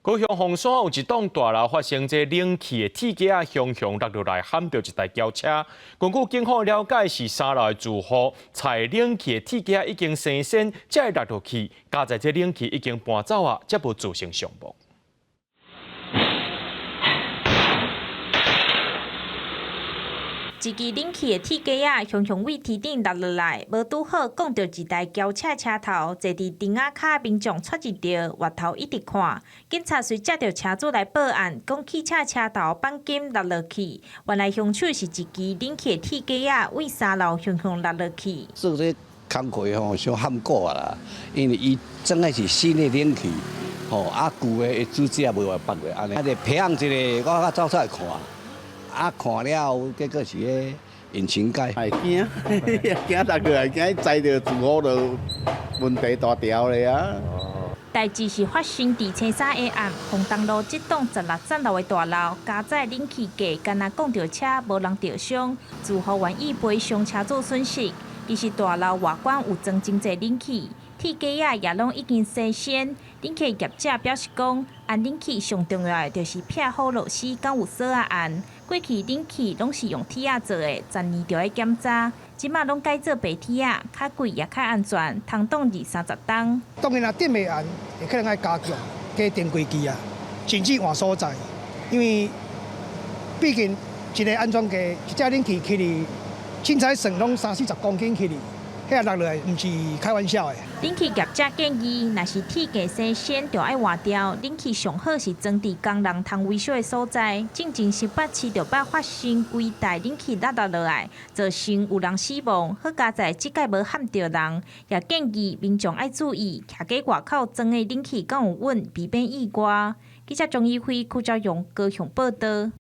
高雄鳳山有一棟大樓發生這冷氣的鐵架雄雄落落來，撼著一台轎車。根據警方了解，是三樓的住戶拆冷氣的鐵架已經生鉎，才會落落去。佳哉這冷氣已經搬走啊，才無造成傷亡。一支冷氣的鐵架仔，雄雄對天頂落落來，無拄好摃著一台轎車車頭，坐佇燈仔跤民眾掣一著，回頭一直看。警察隨接著車主來報案，講汽車車頭鈑金落落去，原來兇手是一支冷氣的鐵架仔，對三樓雄雄落落去。做這工課吼，傷坎苦啊啦，因為伊裝的是新的冷氣，吼啊舊的主機也無法放落按呢，啊就培養一个，我較走出來看。啊，看了結果是彼引擎蓋。會驚，驚落落來，驚載著住戶就問題大條咧啊！代誌是發生佇青沙下暗，鳳東路這棟16層樓的大樓，加載冷氣架，干焦摃著車，無人著傷，住戶願意賠償車主損失。其實大樓外觀有裝真濟冷氣，鐵架仔也攏已經生鉎。冷氣業者表示講，按冷氣上重要的就是拆好螺絲，敢有鎖仔按。過去冷氣攏是用鐵仔做的，十年就愛檢查。這馬攏改做白鐵仔，較貴也較安全，通擋二三十冬。當然啦，頂袂按，會可能愛加強加電櫃機啊，甚至換所在，因為畢竟一个安裝架，一隻冷氣起去，凊彩算攏三四十公斤起去，彼落落來毋是開玩笑的。冷氣業者建議，若是鐵架生鉎，就愛換掉。冷氣上好是裝佇工人通維修的所在。進前新北市就捌發生規台冷氣落落來，造成有人死亡。好佳哉這擺無撼著人，也建議民眾愛注意，徛佇外口裝的冷氣敢有穩，避免意外。記者張一輝、柯昭勇高雄報道。